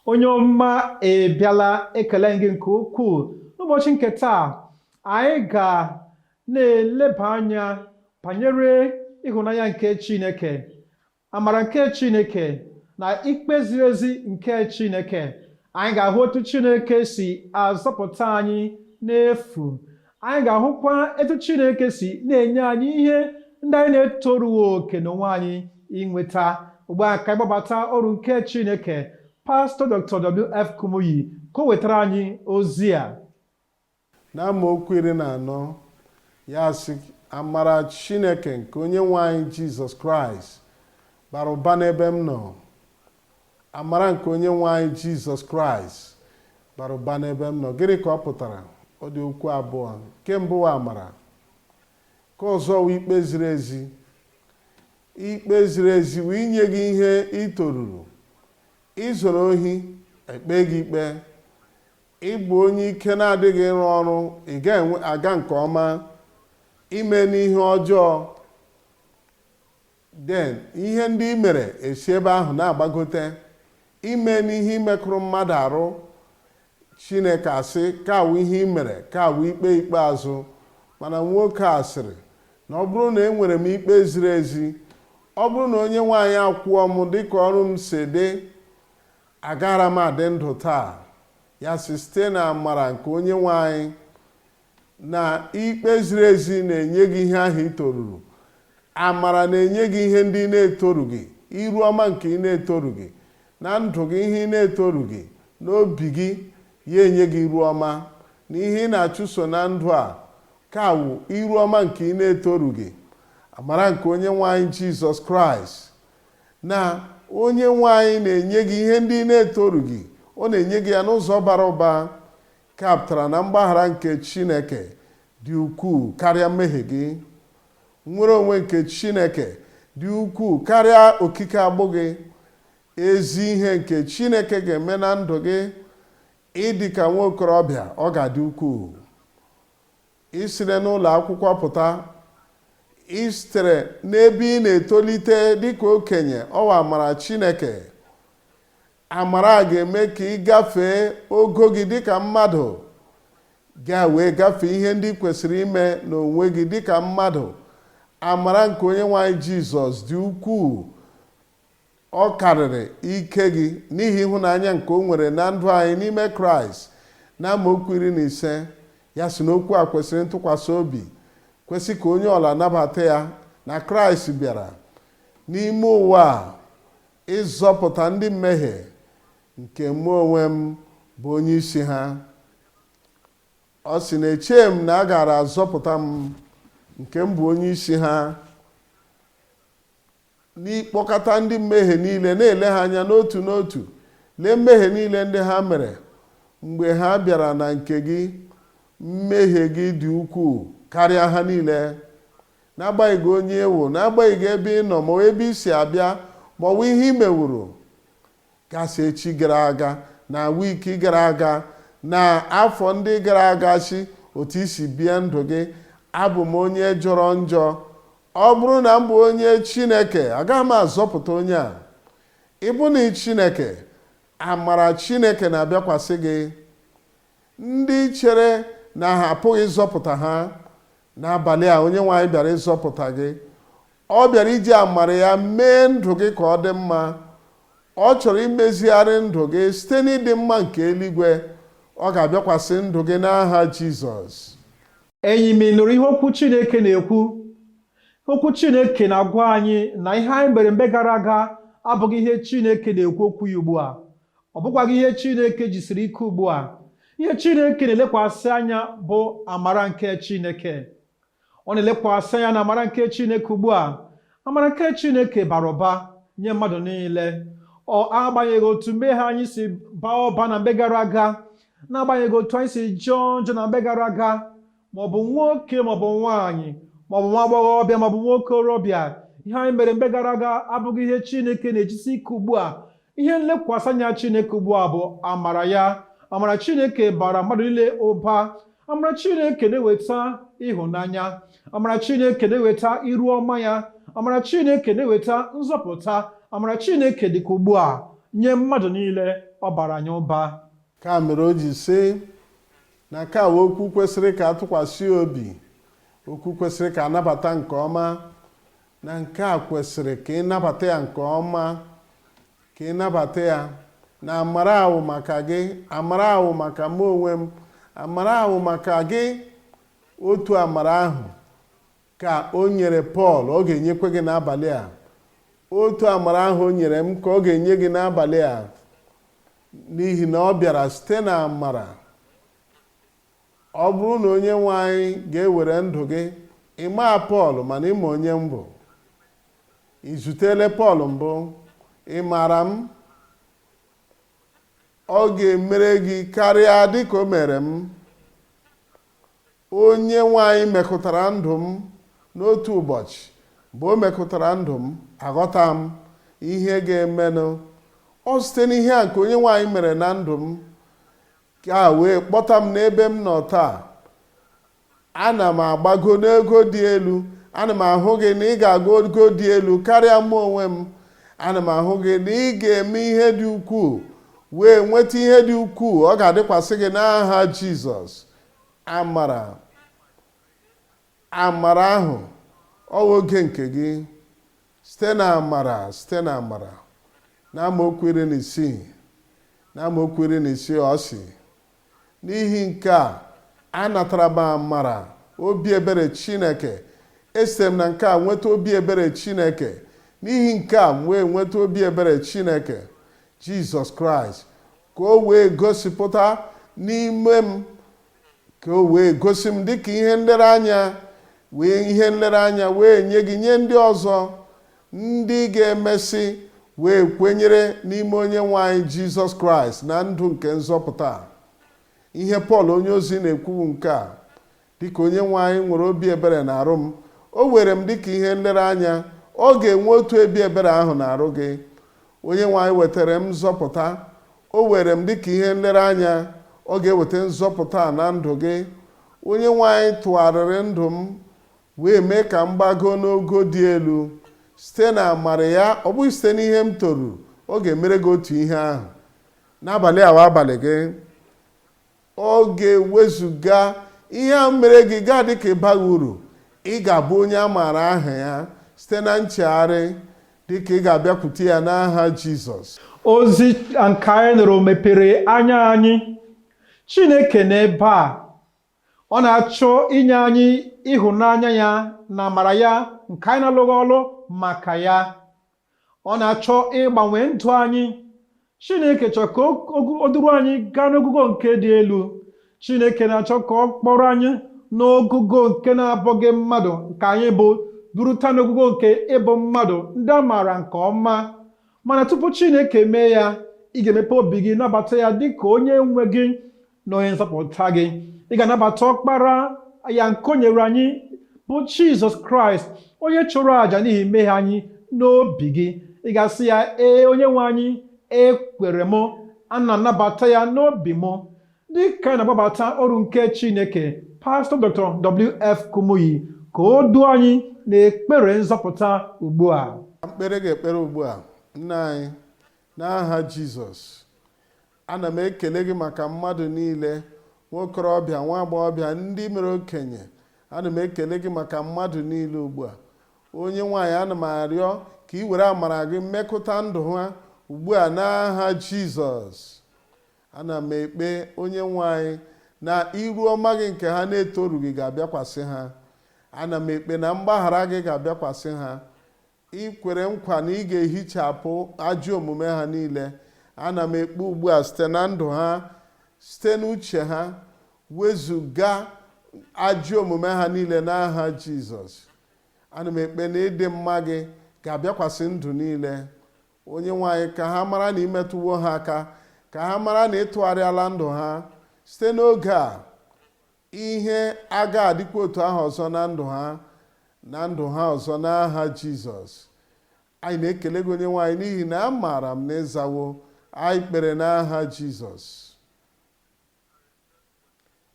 Onye ọma ị bịala, ekele gị nke ukwuu. N'ụbọchị nke taa, anyị ga na-eleba anya banyere ịhụnanya nke Chineke, amara nke Chineke na ikpe ziri ezi nke Chineke. Anyị ga-ahụ otu Chineke si azọpụta anyị n'efu. Anyị ga-ahụkwa etu Chineke si na-enye anyị ihe ndị anyị na-etorughị oke n'onwe anyị inweta. Ugbu a, ka anyị gbabata ọrụ nke Chineke, Pastọ Dr. W.F. Kumuyi, ka o wetara anyị ozi a. N'amaokwu 14, ya sị, "Amara Chineke nke onye nwe anyị Jizọs Kraịst bara ụba n'ebe m nọ." Amara nke onye nwe anyị Jizọs Kraịst bara ụba n'ebe m nọ. Gịnị ka ọ pụtara? Ọ dị okwu abụọ. Nke mbụ, amara. Nke ọzọ wụ ikpe ziri ezi. Ikpe ziri ezi wụ inye gị ihe ị toruru. Izoro ohi, ekpe gị ikpe. Ịbụ onye ike na-adịghị ịrụ ọrụ, ị ga-aga nke ọma. Ime n'ihe ọjọọ, then ihe ndị ị mere esi ebe ahụ na-agbagote. Ime n'ihe imekụrụ mmadụ arụ, Chineke asị ka awụ ihe ị mere ka awụ ikpe ikpeazụ. Mana nwoke a sịrị na ọ bụrụ na enwere m ikpe ziri ezi, ọ bụrụ na onye nwaanyị akwụọ m dịka ọrụ m si dị, agara m adị ndụ taa. Ya si, site na amara nke onye nwe anyị na ikpe ziri ezi na-enye gị ihe ahụ ị toruru. Amara na-enye gị ihe ndị ị na-etorughị, iru ọma nke ị na-etorughị na ndụ gị, ihe ị na-etorughị n'obi gị, ya enye gị iru ọma na ihe ị na-achụso na ndụ a ka wụ iru ọma nke ị na-etorughị. Amara nke onye nwe anyị Jizọs Kraịst na onye nwe anyị na-enye gị ihe ndị ị na-etorughị. Ọ na-enye gị ya n'ụzọ bara ụba. Kapụtara na mgbaghara nke Chineke dị ukwuu karịa mmehie gị. Nnwere onwe nke Chineke dị ukwuu karịa okike agbụ gị. Ezi ihe nke Chineke ga-eme na ndụ gị ịdị ka nwa okorobịa, ọ ga-adị ukwuu. Isire n'ụlọ akwụkwọ pụta, isitere n'ebe ị na-etolite dịka okenye, ọwa amara Chineke. Amara a ga-eme ka ị gafee ogo gị dịka mmadụ, gaa wee gafee ihe ndị kwesịrị ime n'onwe gị dịka mmadụ. Amara nke onye nwe anyị Jizọs dị ukwuu, ọ karịrị ike gị, n'ihi ịhụnanya nke o nwere na ndụ anyị n'ime Kraịst. Na amaokwu 15, ya sị na okwu a kwesịrị ntụkwasị obi, kwesị ka onye ọla nabata ya, na Kraịst bịara n'ime ụwa a ịzọpụta ndị mmehie, nke mụ onwe m bụ onye isi ha. Ọ sị na echee m na a gara azọpụta m, nke m bụ onye isi ha, n'ịkpọkọta ndị mmehie niile, na-ele ha anya n'otu n'otu, lee mmehie niile ndị ha mere mgbe ha bịara na nke gị. Mmehie gị dị ukwuu karịa ha niile. N'agbanyeghị onye ewu, n'agbanyeghị ebe ị nọ, ma ebe ị si abịa, ma ọ bụ ihe ị mewuru gasị echi gara aga, na wiiki gara aga, na afọ ndị gara aga, si otu isi bie ndụ gị, abụ m onye jọrọ njọ. Ọ bụrụ na m bụ onye Chineke, agaghị m azọpụta onye a. Ịbụ na Chineke, amara Chineke na-abịakwasị gị. Ndị chere na ha apụghị ịzọpụta ha, n'abalị a onye nwe anyị bịara ịzọpụta gị. Ọ bịara iji amara ya mee ndụ gị ka ọ dị mma. Ọ chọrọ imezigharị ndụ gị site n'ịdị mma nke eluigwe. Ọ ga-abịakwasị ndụ gị n'aha Jizọs. Enyi m, ị nụrụ ihe okwu Chineke na-ekwu? Okwu Chineke na-agwa anyị na ihe anyị mere mgbe gara aga abụghị ihe Chineke na-ekwu okwu ya ugbu a. Ọ bụkwaghị ihe Chineke jisiri ike ugbu a. Ihe Chineke na-elekwasị anya bụ amara nke Chineke. Ọ na-elekwasị anya na amara nke Chineke ugbu a. Amara nke Chineke bara ụba nye mmadụ niile. Ọ agbanyeghị otu mmehie anyị si baa ụba na mgbe gara aga, n'agbanyeghị otu anyị si jọọ njọ na mgbe gara aga, maọbụ nwoke maọbụ nwaanyị, maọbụ nwa agbọghọbịa maọbụ nwa okorobịa, ihe anyị mere mgbe gara aga abụghị ihe Chineke na-ejisi ike ugbu a. Ihe nlekwasị anya Chineke ugbu a bụ amara ya. Amara Chineke bara mmadụ niile ụba. Amara Chineke na-eweta ịhụnanya. Amara Chineke na-eweta iru ọma ya. Amara Chineke na-eweta nzọpụta. Amara Chineke dịka ugbu a. nye mmadụ niile, ọ bara anyị ụba. Ka mere o ji sị na nke a wụ okwu kwesịrị ka a tụkwasị obi, okwu kwesịrị ka a nabata nke ọma, na nke a kwesịrị ka ị nabata ya nke ọma, ka ị nabata ya na amara ahụ maka gị, amara ahụ maka mụ onwe m, amara ahụ maka gị. Otu amara ahụ ka o nyere Pọl, ọ ga-enyekwa gị n'abalị a. Otu amara ahụ o nyere m ka ọ ga-enye gị n'abalị a, n'ihi na ọ bịara site na amara. Ọ bụrụ na onye nwe anyị ga-ewere ndụ gị, ị maa Pọl, mana ị ma onye m bụ. Ị zutele Pọl mbụ? Ị maara m? Ọ ga-emere gị karịa dịka o mere m. Onye nwe anyị mekụtara ndụ m n'otu ụbọchị. Mgbe o mekụtara ndụ m, aghọta m ihe ga-emenụ. Ọ site n'ihe a nke onye nwe anyị mere na ndụ m ka a wee kpọta m n'ebe m nọ taa. Ana m agbago n'ogo dị elu. Ana m ahụ gị na ị ga-agụ ogo dị elu karịa mụ onwe m. Ana m ahụ gị na ị ga-eme ihe dị ukwuu wee nweta ihe dị ukwuu. Ọ ga-adịkwasị gị n'aha Jizọs. Amara, amara ahụ, ọ wụ oge nke gị. Site na amara, site na amara. Na amaokwu 16, na amaokwu 16, ọ sị, n'ihi nke a anatara m amara obi ebere Chineke. Esite m na nke a nweta obi ebere Chineke. N'ihi nke a m wee nweta obi ebere Chineke Jizọs Kraịst, ka o wee gosipụta n'ime m, ka o wee gosi m dịka ihe nlereanya, wee ihe nlereanya wee nye gị, nye ndị ọzọ ndị ga-emesị wee kwenyere n'ime onye nwe anyị Jizọs Kraịst na ndụ nke nzọpụta. Ihe Pọl onyeozi na-ekwu nke a, dịka onye nwe anyị nwere obi ebere na-arụ m, o were m dịka ihe nlereanya, ọ ga-enwe otu obi ebere ahụ na-arụ gị. Onye nwe anyị wetara m nzọpụta, o were m dịka ihe nlereanya, ọ ga-eweta nzọpụta na ndụ gị. Onye nwe anyị tụgharịrị ndụ m wee mee ka m gbago n'ogo dị elu site na amara ya, ọ bụghị site n'ihe m toruru. Ọ ga-emere gị otu ihe ahụ n'abalị awa abalị gị. Ọ ga-ewezuga ihe a mere gị gaa dị ka ịbaghị uru. Ị ga-abụ onye a maara aha ya site na nchegharị, dịka ị ga-abịakwute ya n'aha Jizọs. Ozi nke anyị nụrụ mepere anya anyị. Chineke n'ebe a, ọ na-achọ inye anyị ịhụnanya ya na amara ya nke anyị na-alụghị ọlụ maka ya. Ọ na-achọ ịgbanwe ndụ anyị. Chineke chọrọ ka o duru anyị gaa n'ogugo nke dị elu. Chineke na-achọ ka ọ kpọrọ anyị n'ogugo nke na-abụghị mmadụ nke anyị bụ, duruta n'ogugo nke ịbụ mmadụ ndị a maara nke ọma. Mana tupu Chineke mee ya, ị ga-emepe obi gị nabata ya dịka onye nwe gị na onye nzọpụta gị. Ị ga-anabata ọkpara ya nke o nyere anyị bụ Jizọs Kraịst, onye chụrụ àjà n'ihi mmehie anyị n'obi gị. Ị ga-asị ya, ee, onye nwe anyị, ekwere m, a na-anabata ya n'obi m. Dịka anyị na-agbabata ọrụ nke Chineke, Pastọ Dr. W.F. Kumuyi, ka o duo anyị n'ekpere nzọpụta ugbu a. Mkpere gị ekpere ugbu a. Nna anyị, n'aha Jizọs, ana m ekele gị maka mmadụ niile, nwokorobịa, nwa agbọghọbịa, ndị mere okenye. Ana m ekele gị maka mmadụ niile ugbu a. Onye nwaanyị, ana m arịọ ka ị were amara gị mmekọta ndụ ha ugbu a n'aha Jizọs. Ana m ekpe onye nwaanyị na iru ọma gị nke ha na-etorughị ga-abịakwasị ha. Ana m ekpe na mgbaghara gị ga-abịakwasị ha. Ị kwere nkwa na ị ga-ehichapụ ajọ omume ha niile. Ana m ekpe ugbu a site na ndụ ha, site n'uche ha, wezuga ajọ omume ha niile n'aha Jizọs. Ana m ekpe na ịdị mma gị ga-abịakwasị ndụ niile. Onye nwaanyị, ka ha mara na imetụwo ha aka, ka ha mara na ịtụgharịala ndụ ha. Site n'oge a, ihe aga adịkwa otu ahụ ọzọ na ndụ ha, na ndụ ha ọzọ n'aha Jizọs. Anyị na-ekele gị onye nwaanyị n'ihi na amaara m na ịzawo anyị kpere n'aha Jizọs.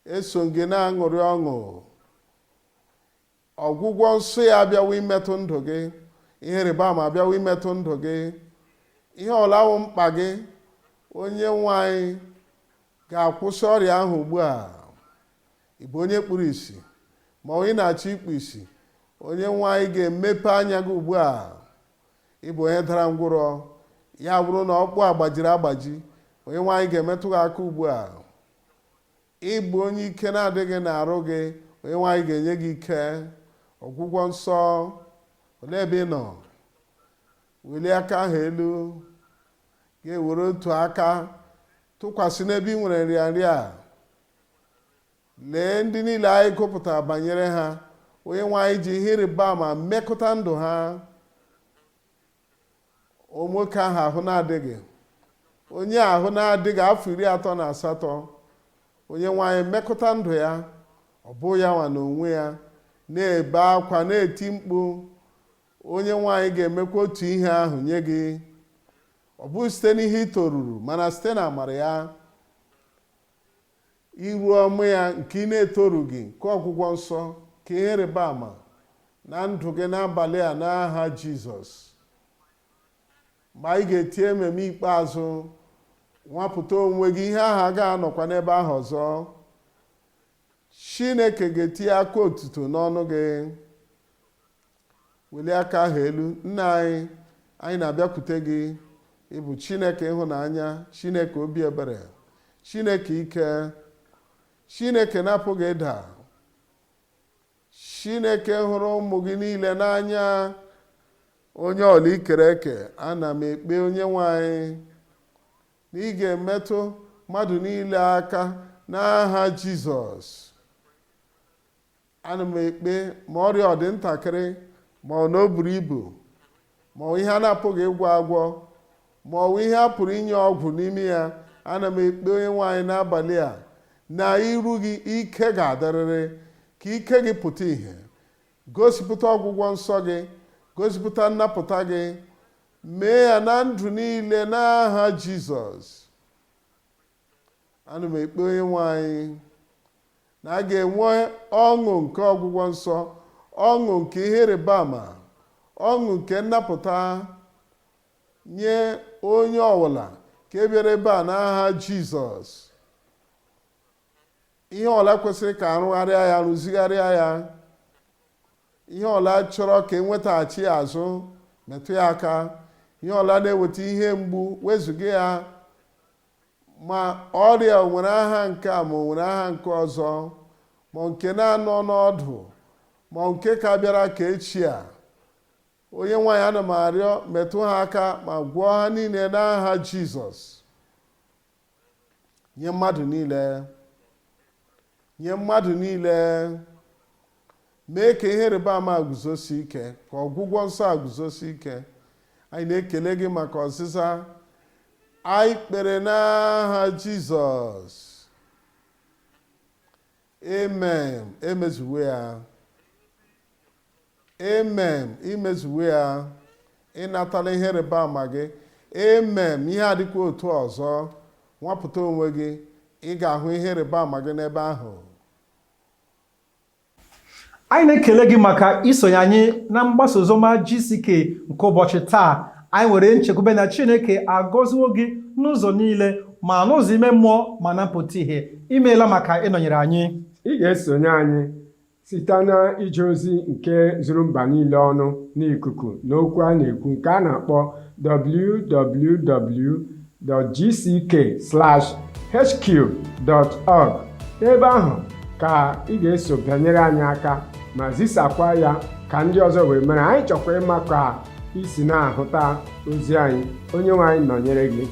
Eso m gị na-aṅụrị ọṅụ. Ọgwụgwọ nsọ ya abịawo imetụ ndụ gị. Ihe ịrịba ama abịawo imetụ ndụ gị. Ihe ọla wụ mkpa gị, onye nwe anyị ga-akwụsị ọrịa ahụ ugbu a. Ị bụ onye kpuru ìsì ma ọ ị na-achọ ikpu ìsì, onye nwe anyị ga-emepe anya gị ugbu a. Ị bụ onye dara ngwụrọ, ya bụrụ na ọkpụ a gbajiri agbaji, onye nwe anyị ga-emetụ gị aka ugbu a. Ị bụ onye ike na-adịghị n'arụ gị, onye nwe anyị ga-enye gị ike ọgwụgwọ nsọ. Olee ebe ị nọ? Welie aka ahụ elu, ga-ewere otu aka tụkwasị n'ebe ị nwere nrịanrịa a. Lee ndị niile anyị gụpụtara banyere ha, onye nwe anyị ji ihe ịrịba ama mekụta ndụ ha. Nwoke ahụ ahụ na-adịghị, onye ahụ na-adịghị afọ 38, onye nwe anyị mekụta ndụ ya. Ọ bụ ya nwa n'onwe ya na-ebe akwa, na-eti mkpu. Onye nwe anyị ga-emekwa otu ihe ahụ nye gị. Ọ bụghị site n'ihe ị toruru, mana site na amara ya, iru ọmụ ya nke ị na-etorughị, nke ọgwụgwọ nsọ, ka ihe rịba ama na ndụ gị n'abalị a n'aha Jizọs. Mgbe anyị ga-eti ememe ikpeazụ, nwapụta onwe gị, ihe ahụ agaghị anọkwa n'ebe ahụ ọzọ. Chineke ga-etinye aka otuto n'ọnụ gị. Welie aka ahụ elu. Nna anyị, anyị na-abịakwute gị. Ịbụ Chineke ịhụnanya, Chineke obi ebere, Chineke ike, Chineke na-apụghị ịda, Chineke hụrụ ụmụ gị niile n'anya, onye ọla ikere eke. Ana m ekpe, onye nwe anyị, na ị ga-emetụ mmadụ niile aka n'aha Jizọs. Ana m ekpe, ma ọrịa ọ dị ntakịrị, ma ọ na o buru ibu, ma ọ ihe a na-apụghị ịgwọ agwọ, ma ọ bụ ihe a pụrụ inye ọgwụ n'ime ya, ana m ekpe, onye nwe anyị, n'abalị a, na iru gị ike ga-adịrịrị, ka ike gị pụta ìhè, gosipụta ọgwụgwọ nsọ gị, gosipụta nnapụta gị, mee ya na ndụ niile n'aha Jizọs. Ana m ekpe, onye nwe anyị, na a ga-enwe ọṅụ nke ọgwụgwọ nsọ, ọṅụ nke ihe ịrịba ama, ọṅụ nke nnapụta nye onye ọbụla ka e bịara ebe a n'aha Jizọs. Ihe ọla kwesịrị ka arụgharịa ya, rụzigharịa ya, ihe ọla chọrọ ka enwetaghachi ya azụ, metụ ya aka. Ihe ọla na-eweta ihe mgbu, wezụga ya. Ma ọrịa o nwere aha nke a, ma o nwere aha nke ọzọ, ma nke na-anọ n'ọdụ, ma nke ka bịara ka echi a, onye nwe anyị, ana m arịọ, metụ ha aka ma gwọọ ha niile n'aha Jizọs. Nye mmadụ niile, nye mmadụ niile, mee ka ihe ịrịba ama guzosi ike, ka ọgwụgwọ nsọ a guzosi ike. Anyị na-ekele gị maka ọzịza anyị kpere n'aha Jizọs. Amen. Emezuwe ya. Amen. Imezuwe ya. Ịnatala ihe ịrịba ama gị. Amen. Ihe adịkwa otu ọzọ. Nwapụta onwe gị, ị ga-ahụ ihe ịrịba ama gị n'ebe ahụ. Anyị na-ekele gị maka isonye anyị na mgbasa oziọma GCK nke ụbọchị taa. Anyị nwere nchekwube na Chineke agọziwo gị n'ụzọ niile, ma n'ụzọ ime mmụọ ma na mpụta ihe. Imeela maka ịnọnyere anyị. Ị ga-esonye anyị site na ije ozi nke zuru mba niile ọnụ n'ikuku n'okwu a na-ekwu nke a na-akpọ www.gck/hq.org. Ebe ahụ ka ị ga-eso bịanyere anyị aka ma zisakwa ya ka ndị ọzọ wee mere. Anyị chọkwa ịma ka isi na-ahụta ozi anyị. Onye nwe anyị nọnyere gị.